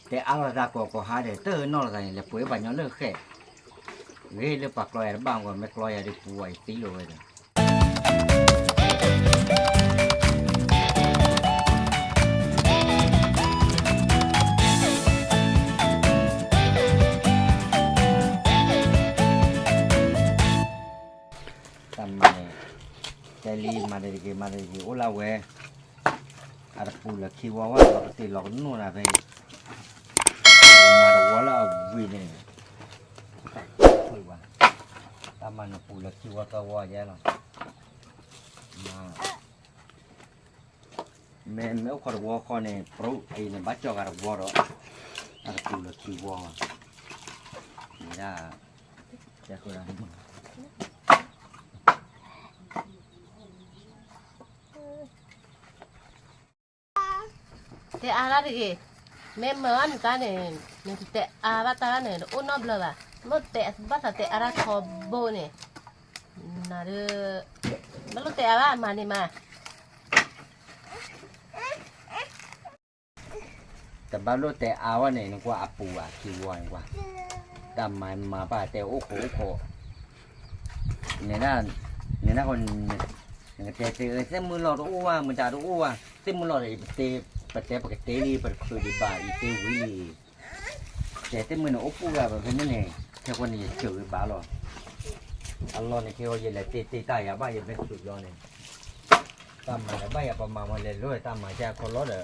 တဲအါလိာ်သးကိးကိးဟါဒီး တနီၣ်လိာ်သးန့ၣ် လဲၤပှ့ၤပှၤညီလၢဃဲၣ်, ဂ့ၤလၢပှၤကျီယၤတဘၣ်မ့ၢ် မ့ၢ်ကျီယၤဒီးပူၤဝဲယသံလိာ်ဝဲဒီး တၢ်မၤန့ၣ် တဲလံမၤတဂ့ၤ မၤတဂ့ၤ အိၣ်လၢဝဲ အတပူၤလၢခံဝီဝဲ လီၤကတ့ၢ်လီၤကနိၣ်နၤဖဲ မၤတဝီလၢအဝံၤန့ၣ် တၢ်မၤန့ၣ်ပူၤလၢခံဝီသၢဝီယဲလီၤ. မ့ၢ် မ့ၢ်အိၣ်ခိးတဝီဃီန့ၣ် ပြူအံၤန့ၣ် ဘၣ်ကၠီဂၤတဝီဒီး အတပူၤလၢခံဝီဘၣ်. မ့ၢ်ဒၣ် တဲဃုာ်ဒၣ် တဲအါတၢ်တဂ့ၤ, မ့ၢ်မၤအီၣ်နတၢ်န့ၣ် နတတဲအါဘၣ်တၢ်န့ၣ် တအိၣ်နီတဘျီဘၣ်, ဘၣ်တဲ ဘၣ်သးတဲအါတၢ်ထီဘိန့ၣ်, နဒုး ဘၣ်လိၣ်တဲအါဘၣ်မၤန့ၣ်မး တဘၣ်လိၣ်တဲအါဝဲန့ၣ် နကွၢ်အပူၤဘၣ်ခံဝီန့ၣ်ကွၢ်, တၢ်မၤမၤဘၣ်တဲအိၣ်ခိးအိၣ်ခိး, နဒၣ် နဒၣ်ဃိ နကတဲသ့ၣ် သ့ၣ်မုၢ်လီၤတအိၣ်ဝဲ မတၤတအိၣ်ဝဲ, သ့ၣ်မုၢ်လီၤဒီး ပတဲ ပတဲပကတဲလံ ပတချုးဒံးဘၣ် ယတဲဝံၤလံ, တဲသ့ၣ်မုၢ်န့ၣ်အိၣ်ပူၤဂၤဘၣ်ဖဲန့ၣ်န့ၣ် ခဲဃိန့ၣ် ယစၢၤဝံၤဘၣ်လီၤ. အလီၢ်န့ၣ် ခဲဃိယလဲၤတ့တ့တၢ်ယၤဘၣ် ယမ့ၢ်ချုးဘျီန့ၣ် တၢ်မၤဒီးဘၣ်ယၤပမၤမၤလဲၤလိတၢ်မၤကခီလီၤဒီး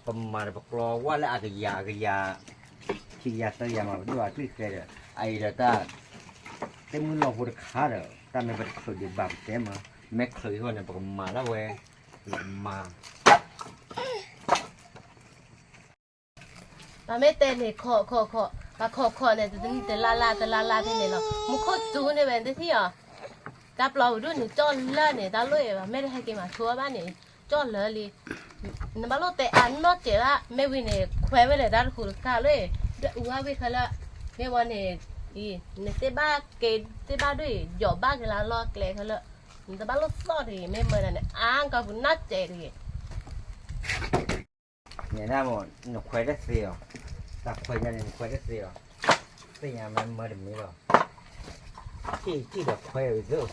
ပမၤဒီးပကျီဝဲလၢအကယၤအကယၤ, ခံကယၤသၢကယၤမး ပဒိၣ်အကလုၢ်ဃဲဒီး အအံၤဒီးတၢ် သ့ၣ်မုၢ်လီၤဖိတခါဒီး တၢ်မ့ၢ်ပတချုးဒံးဘၣ်ပတဲမး, မ့ၢ်ချုးအံၤဃိန့ၣ် ပကမၤလၢဝဲ, ပကမၤ ပမ့ၢ်တဲန့ၣ် ခိးခိးခိး, ပခိးခိးန့ၣ် တလါလါတလါလါဖဲန့ၣ်လီၤ. မူခိၣ်စူၤန့ၢ်ဝဲတထံၣ်အီၤ, တၢ်ပျီပူၤဒိၣ်န့ၣ် ကၠီၣ်လၢန့ၣ် တၢ်လိၣ်အံၤဘၣ် မ့ၢ်တဟဲက့ၤမၤဆိဘၣ်န့ၣ် ကၠီၣ်လၢလံ. နဘၣ်လိၣ်တဲအါနီၢ်စဲးဘၣ်, မ့ၢ်ဝံၤန့ၣ် ခွဲးဝဲလၢတၢ်တဃူတခါလၢ ဒွဲၣ်အူဝဲဝံၤခဲလၢာ်, မ့ၢ်ဝံၤန့ၣ် နသ့ၣ်ဘၣ်က့ၤ သ့ၣ်ဘၣ်ဒွဲၣ် ယီၤဘၣ်က့ၤလၢလီၢ်ကျဲခဲလၢာ်, နတဘၣ်လိၣ်သီၣ်တဂ့ၤ, မ့ၢ်မၤတၢ်န့ၣ် အါကီၢ်ပူၤနီၢ်စဲးတဂ့ၤ န့ၣ်ဒၣ်မ့ၢ် နခွဲးတသ့အီၤ, တၢ်ခွဲးယါန့ၣ် နခွဲးတသ့အီၤ, သ့ၣ်ညါမ့ၢ်မၢတမံၤလီၤ, ထံၣ်ထံၣ်ဒီးခွဲးဝံၤသ့,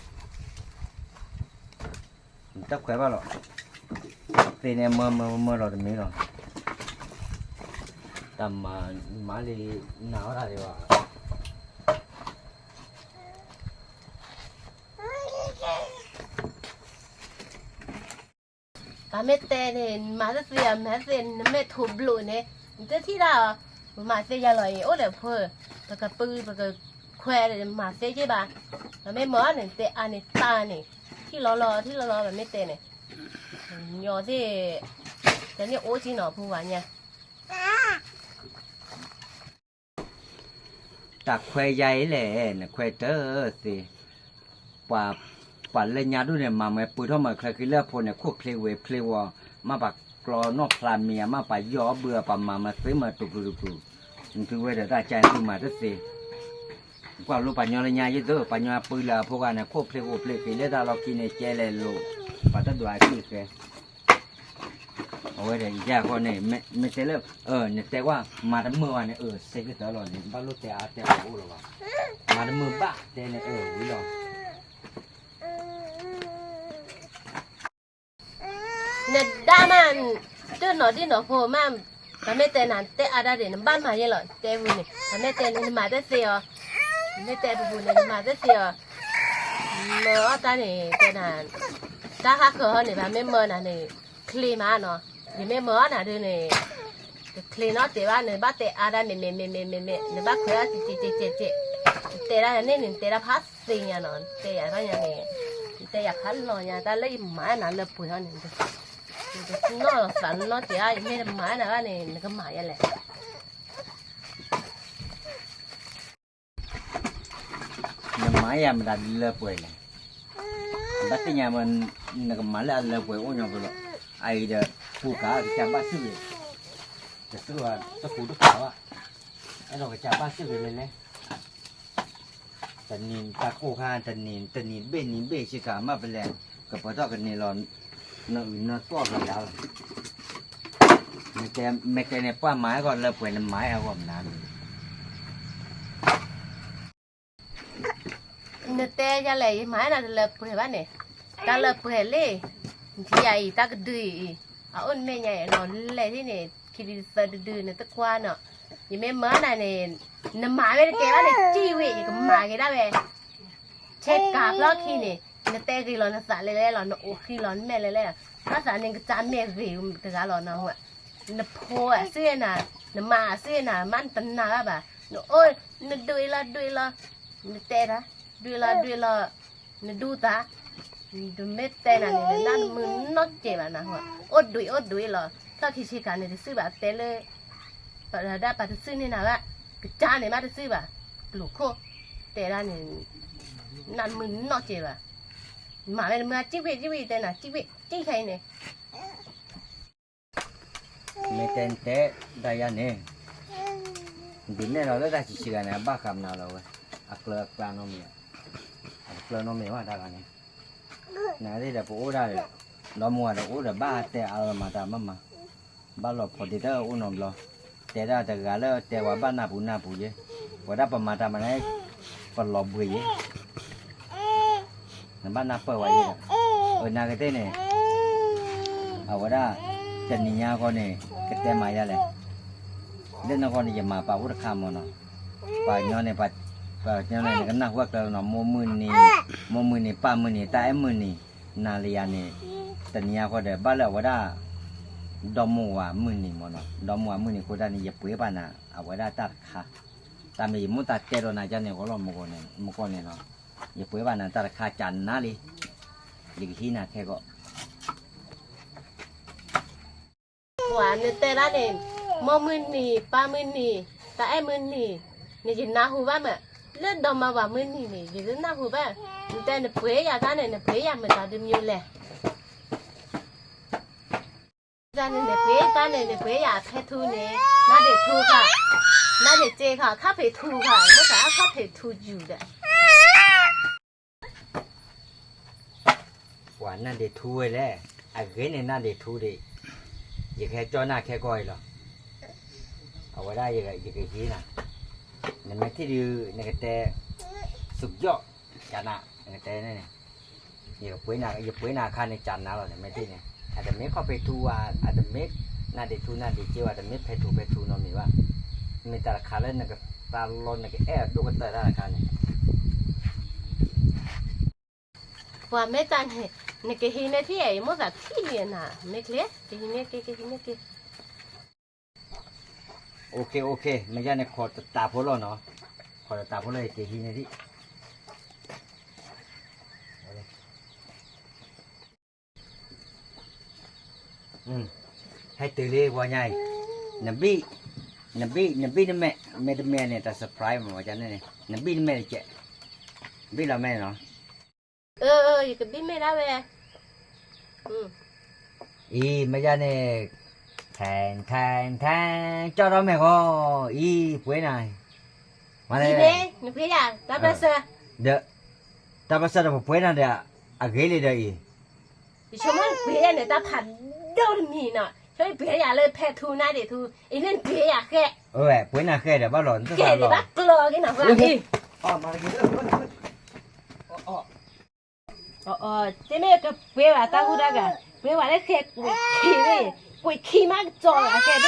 တၢ်ခွဲးဘၣ်လီၤ, သ့ၣ်န့ၣ်မၢမၢမၢလီၤတမံၤလီၤ, တၢ်မၤမၤလံ နၤဝဲဒၣ်ဒံးဘၣ် ပမ့ၢ်တဲန့ၣ် မၤတသ့အီၤ မၤတသ့ နမ့ၢ်ထူဘျိးန့ၣ် နတထံၣ်ဒၣ်အီၤ, ပမၤသ့ယၤလီၤအံၤ အိၣ်ဒီးဖိ, ပကပုၢ် ပကခွဲး မၤသ့က့ဘၣ်, ပမ့ၢ်မၤအီၤန့ၣ် တဲအါန့ၣ်တၢ်န့ၣ်, ထံၣ်လီၤလီၤ ထံၣ်လီၤလီၤ ပမ့ၢ်တဲန့ၣ်, ညီသ့ၣ်, တန့ၢ်အိၣ်က့နီၤ ဖိဝၤညါ တၢ်ခွဲးယါအံၤလဲၣ် နခွဲးတသ့, ပှၤ ပှၤလၢညါဒိၣ်န့ၣ် မၤမ့ၢ်ပုၢ်ထီၣ်မၤချၢခံလၢအဖိန့ၣ် ခိၣ်ချ့ဝ့ၤချ့ဝီၤ, မ့ၢ်ပှၤကျီနီၣ်ဖျါမံၤဧါ မ့ၢ်ပှၤယီၢ်အီၣ်ဘုအပှၤမၤမၤသ့မၤတူၢ်ကျူၤတူၢ်ကျူၤ, နသုဝဲဒီးတၢ်ကါသုမၤတသ့, ကွၢ်လိပှၤညီလၢညါယ့ၣ်သိး ပှၤညီပုၢ်လၢအဖိဂၤန့ၣ် ခိၣ်ချ့ဝ့ၤချ့က့ၤလၢတၢ်လီၢ်ခံန့ၣ် ကဲလဲၤလိာ်, ပှၤတဒွးအကံၢ်ဃဲ အဝဲဒၣ်ယၤဃီန့ၣ် မ့ၢ်တဲလၢ နတဲကွၢ် မၤတမုာ်ဘၣ်န့ၣ် အၢ စဲကတၢၢ်လီၤန့ၣ် ဘၣ်လိၣ်တဲအါတဲဝဲအိၣ်လီၤဘၣ်, မၤတမုာ်ဘၣ်တဲန့ၣ် အၢ ဝံၤလီၤ. နဒါမး တနီၤဒ်နီၤဖိမး, ပမ့ၢ်တဲနၤတဲအါဒၣ်ဒံး နဘၣ်မၤယဲလီၤ တဲဝံၤန့ၣ် ပမ့ၢ်တဲန့ၣ် နမၤတသ့အီၤ, မ့ၢ်တဲပပူၤန့ၣ် နမၤတသ့အီၤ, မၤအီၣ်တၢ်န့ၣ် တဲနၤ တၢ်ဟးဃၢၤဟီန့ၣ် ပမ့ၢ်မၢနၤန့ၣ် ချ့မးနီၤ, ယမ့ၢ်မၢအီၣ်နၤဒုးန့ၣ် တချ့နီတစဲးဘၣ်န့ၣ် ဘၣ်တဲအါဒၣ်မ့ၢ်မ့ၢ်မ့ၢ်မ့ၢ်မ့ၢ်မ့ၢ် နဘၣ်ခွဲးအီၣ်စဲးစဲးစဲးစဲး, တဲဒၣ်န့ၣ်န့ၣ် တဲဒၣ်ဖးသ့ညါနီၤ, တဲယၤဘၣ်ညါန့ၣ် တဲယၤဖးလီၤညါ တၢ်လၢယမၤနၤလၢပှဲၤဟီန့ၣ်, နီၢ်သးနီၢ်စဲးအါ ယမ့ၢ်တမၤနၤဘၣ်န့ၣ် နကမၤယဲလဲၣ် နမၤယၤမတၤလၢပှဲၤလဲၣ်, ဘၣ်သ့ၣ်ညါမ့ၢ် နကမၤလၢအလၢပှဲၤအိၣ်ညီဖိလီၤ, အအံၤဒီး ပူၤကၤကစၢ်ဘၣ်စုၣ်ဂ့ၤ, တစုၣ်တပူၤတပၤဘၣ်, အဲၣ်ဒိးကစၢ်ဘၣ်စုၣ်ဂ့ၤလဲၤလဲၤ, တနံၤတၢ်ကိၢ်ခါ တနံၤ တနံၤဘ့ၣ်နံၤဘ့ၣ်ဆ့ကၤမ့ၢ်ပလဲၤ ကပၢၤထီၣ်ကန့ၢ်လီၤ, နအုၣ်နသီၣ်လီၤယၤလီၤ, န တဲမ့ၢ်တဲန့ၣ် ပှၤမၤအဂီၢ်လၢပှဲၤ နမၤအဂီၢ်မနုၤလဲၣ်. နတဲယၤလဲၣ် ယမၤနၤတလၢပှဲၤဘၣ်န့ၣ်, တၢ်လၢပှဲၤလံ, ယၤအံၤ တၢ်ကဒုအံၤ, အအိၣ်နမဲာ်ညါအံၤ လီၤလဲၣ်သ့ၣ်န့ၣ် ခံဒုသၢဒုဒု နတကွၢ်နီၤ, ယမ့ၢ်မၤနၤန့ၣ် နမၤဝဲတကဲဘၣ်န့ၣ် စံၣ်ဝဲ ယကမၤက့ၤဒၣ်ဝဲ ဆဲးကၤဖျီၣ်ခံန့ၣ် နတဲဂ့ၤလီၤ နသးလဲၤလဲၤလီၤ နအိၣ်ဃံလီၤ နမဲာ်လဲၤလဲၤလီၤ, ဘၣ်သးန့ၣ် ကစၢ်မဲာ်ဂ့ၤတဂၤလီၤနီၤ, နဖိအစုနၤ, နမါအစုနၤ, မ့ၢ်နတနာ်ဘၣ်ဘၣ်, နအိၣ် နဒွံလီၤဒွံလီၤ, နတဲတၢ် ဒွံလီၤဒွံလီၤ, နဒူသး, နမ့ၢ်တဲနၤန့ၣ် နနၢ်မုာ်နီၢ်ကဲးဘၣ်နၤ, အိၣ်ဒွံအိၣ်ဒွံလီၤ, ဖျီၣ်ခံဆ့ကၤန့ၣ် တစုဘၣ်တဲလၢ ပဒၣ်ပှၤတစုန့ၢ်နၤဘၣ်, ကစၢ်န့ၣ်မ့ၢ်တစုဘၣ်, ကျိၤခိၣ်, တဲဒၣ်န့ၣ် နၢ်မုာ်နီၢ်ကဲးဘၣ်, မၤဝဲတမုာ် စံၣ်ဝဲစံၣ်ဝဲ တဲနၤ စံၣ်ဝဲ စံၣ်ခဲအံၤန့ၣ် မ့ၢ်တဲနတဲဒၣ်ယၤန့ၣ်, ဒ်နဲၣ်လီၤလၢတၢ်ဆံးဆံးဂၤန့ၣ် အဘၣ်ဃးမနုၤလီၤဝဲ, အကျၢၤအကျါနီတမံၤ, အကျၢၤနီတမံၤဘၣ်တၢ်ဂၤန့ၣ်, နသ့ၣ်ဒီးပအိၣ်ဒၣ်ဒီး, ဒီမါဝၤဒီးအိၣ်ဒီးဘၣ်တဲအါလီၤမၤတၢ်မၤမၤ, ဘၣ်လီၤဖိးဒ့တၢ်အိၣ်နီတဘျီ, တဲဒၣ်တဂၤလၢတဲဝဲဘၣ်နၢ်ပူၤနၢ်ပူၤယဲ, ဝဲဒၣ်ပမၤတၢ်မၤန့ၣ်, ပလီၤဘှံးယဲ နဘၣ်နၢ်ပၢၢ်ဝဲယဲဒီး, အနာ်က့ၤသ့ၣ်န့ၣ်, အဝဲဒၣ်, တနံၤညါဃီန့ၣ်, ကတဲမၤယၤလဲၣ်, လၢနဂီၢ်န့ၣ် ယမၤပာ်အိၣ်တခါမ့ၢ်နီၤ, ပှၤကညီန့ၣ်, ပှၤကညီန့ၣ် နကနၢ်ဟူအကျၢၤနီၤ, မိၢ်မုၢ်နံၤ, မိၢ်မုၢ်နံၤ ပၢ်မုၢ်နံၤ တၢ်အဲၣ်မုၢ်နံၤ, နၤလၢယၤန့ၣ်, တနံၤညါဃီဒီး ဘၣ်လၢအဝဲဒၣ် ဒီမါဝၤမုၢ်နံၤမ့ၢ်နီၤ, ဒီမါဝၤမုၢ်နံၤအဃိတၢ်န့ၣ် ယပှ့ၤဘၣ်နၤ အဝဲဒၣ်တၢ်တခါ, တၢ်မ့ၢ်ယမိၢ်သးတဲဒီးနၤကန့ၣ် ဂီၤလီၤမုၢ်ကီၢ်န့ၣ်, မုၢ်ကီၢ်န့ၣ်နီၤ, ယပှ့ၤဘၣ်နၤတၢ်တခါ ကနၤလံ, ယကဟံးနၤခဲကီး ပှၤနတဲဒၣ်န့ၣ်, မိၢ်မုၢ်နံၤ ပၢ်မုၢ်နံၤ တၢ်အဲၣ်မုၢ်နံၤ, နယနၢ်ဟူဘၣ်မး, လၢဒီမါဝၤမုၢ်နံၤန့ၣ် ယတနၢ်ဟူဘၣ်, နတဲနပှ့ၤယၤတၢ်န့ၣ် နပှ့ၤယၤမတၤတမံၤလဲၣ် တၢ်န့ၣ် နပှ့ၤတၢ်န့ၣ် နပှ့ၤယၤဖဲထူန့ၣ်, နၢ်ဒ့းထူခါ, နၢ်ဒ့းစ့ခါ ခါဖံးထူခါ, မ့ၢ်သးခါဖံးထူယူၤဒီး ပှၤနၢ်ဒ့းထူဝဲလဲၣ်, အဂ့ၤန့ၣ်နၢ်ဒ့းထူဒံး, ယကဟဲကၠီနၢ်ခဲကီၢ်အံၤလီၤ, အဝဲဒၣ်ယကဟံးနၤ, နမ့ၢ်ထံၣ်ဒုး နကတဲ, သုးကၠီၣ်, ကနၤ, နကတဲန့ၣ်, ယပှ့ၤနၤ, ယပှ့ၤနၤအခါန့ၣ် ကနၤလီၤ နမ့ၢ်ထံၣ်န့ၣ်, အတမ့ၢ်ခီဖံးထူဝဲ, အတမ့ၢ်နၢ်ဒ့းထူနၢ်ဒ့းစ့ဝဲ, တမ့ၢ်ဖဲထူဖဲထူနီတမံၤဘၣ်, မ့ၢ်တၢ်တခါလၢနကသးလီနကအဲၣ်အဒိၣ်ကတၢၢ်တၢ်တခါန့ၣ် ပှၤမ့ၢ်တၢ်န့ၣ်, နကဟံးန့ၢ်ထံၣ်အံၤ မိၢ်သးထံၣ်လံနၤ, မ့ၢ်ချ့, ကဟံးန့ၢ်က့ၤ ကဟံးန့ၢ်က့ၤ. အိၣ်ခ့ အိၣ်ခ့, မ့ၢ်ယါန့ၣ် ခိးတတးဖိလီၤနီၤ, ခိးတတးဖိလီၤ ယကဟံးန့ၢ်ထံၣ် ဟဲတုၤလံ ပှၤညါအံၤ, နဘံၣ်, နဘံၣ် နဘံၣ်နမဲာ်, မ့ၢ်တမဲာ်န့ၣ် တၢ် surprise မ့ၢ်ဝဲန့ၣ်, နဘံၣ်နမဲာ်တကဲး, ဘံၣ်လီၤမဲာ်နီၤ, အၢ ယကဘံၣ်မဲာ်ဒၣ်ဝဲ, အံၤ မ့ၢ်ယါန့ၣ်, ထဲထဲထဲ, ကၠီထီၣ်မဲာ်ဃီ, အံၤ ပှ့ၤနၤ, မ့ၢ်န့ၣ်, နပှ့ၤယၤ တၢ်ဘၢၣ်စၢၤ ဒီး, တၢ်ဘၢၣ်စၢၤဒီး ပပှ့ၤနၤဒီး, အဂ့ၤလံဒီးအံၤ ယဆိကမိၣ်နပှ့ၤယၤန့ၣ် တၢ်ဖးဒိၣ်တမံၤနီၤ, ဆိကမိၣ်နပှ့ၤယၤလၢဖဲထူနၢ်ဒ့းထူ, အံၤန့ၣ်နပှ့ၤယၤဃဲ, ပှ့ၤနၤဃဲဒီး ဘၣ်လီၤနတသးလီၤ, ဘၣ်ကျီက့ၤနီၤ, အီၣ်, တမ့ၢ်ကပှ့ၤဘၣ်တၢ်ဟူးတၢ်ဂဲၤ, ပှ့ၤဝဲလၢဃဲ, ကွံာ်ခံမး ကစီၤလ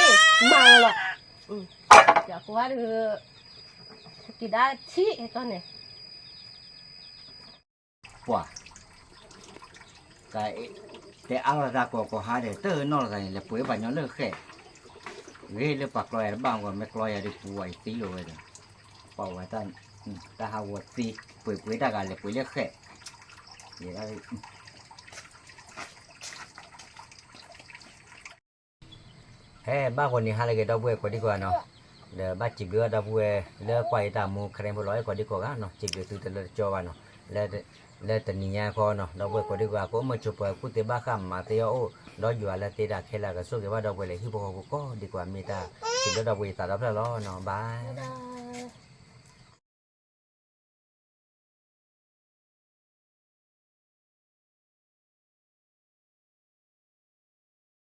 ီၤဃဲသ့ၣ်, မၤလီၤလီၤ, ယကွၢ်ဒီး, က့ၤဒၣ်ထံၣ်ကီၢ်န့ၣ် ပှၤ, တဲအါလိာ်သးကိးကိးဟါဒီး တနီၣ်လိာ်သးန့ၣ် လဲၤပှ့ၤပှၤညီလၢဃဲ, ဂ့ၤလၢပှၤကျီယၤတဘၣ်မ့ၢ် မ့ၢ်ကျီယၤဒီးပူၤဝဲယသံလိာ်ဝဲဒီး, ပှၤဝဲတၢ်, တၢ်ဟးဂီၤသံ, ပှ့ၤပှ့ၤတၢ်ဂၤလဲၤပှ့ၤလၢဃဲ, ယ ဟဲဘၣ်ဂီၤနံၤဟါလၢအဂ့ၤ ဒီပုၢ်ဝဲၢ်ကိးဒံကိးဂၤနီၤ, ဒီးဘၣ်စံးဘျုးဒီပုၢ်ဝဲၢ်လၢကွၢ်ယတၢ်မူ ခရံာ်ဖိလီၤ အဲၣ်ကိးဒံကိးဂၤနီၤ, စံးဘျုးသုတလၢတကၠီဘၣ်နီၤ, လၢတနံၤညါဃီနီၤ ဒီပုၢ်ဝဲၢ်ကိးဒံကိးဂၤ ကအိၣ်မုာ်ဆိးပၢၤ ကူၣ်သ့ဘၣ်ဃးမၤသ့အီၣ်အိၣ်, ဒီးယွၤလၢသ့တၢ်ခဲလၢာ်ကဆိၣ်ဂ့ၤဘၣ်ဒီပုၢ်ဝဲၢ်လၢဟံၣ်ဖိဃီဖိကိးဒံကိးဂၤ မ့ၢ်တၢ်စံးဘျုးဒီပုၢ်ဝဲၢ်ယသးဒီဖျၢၣ်လီၤနီၤ, bye.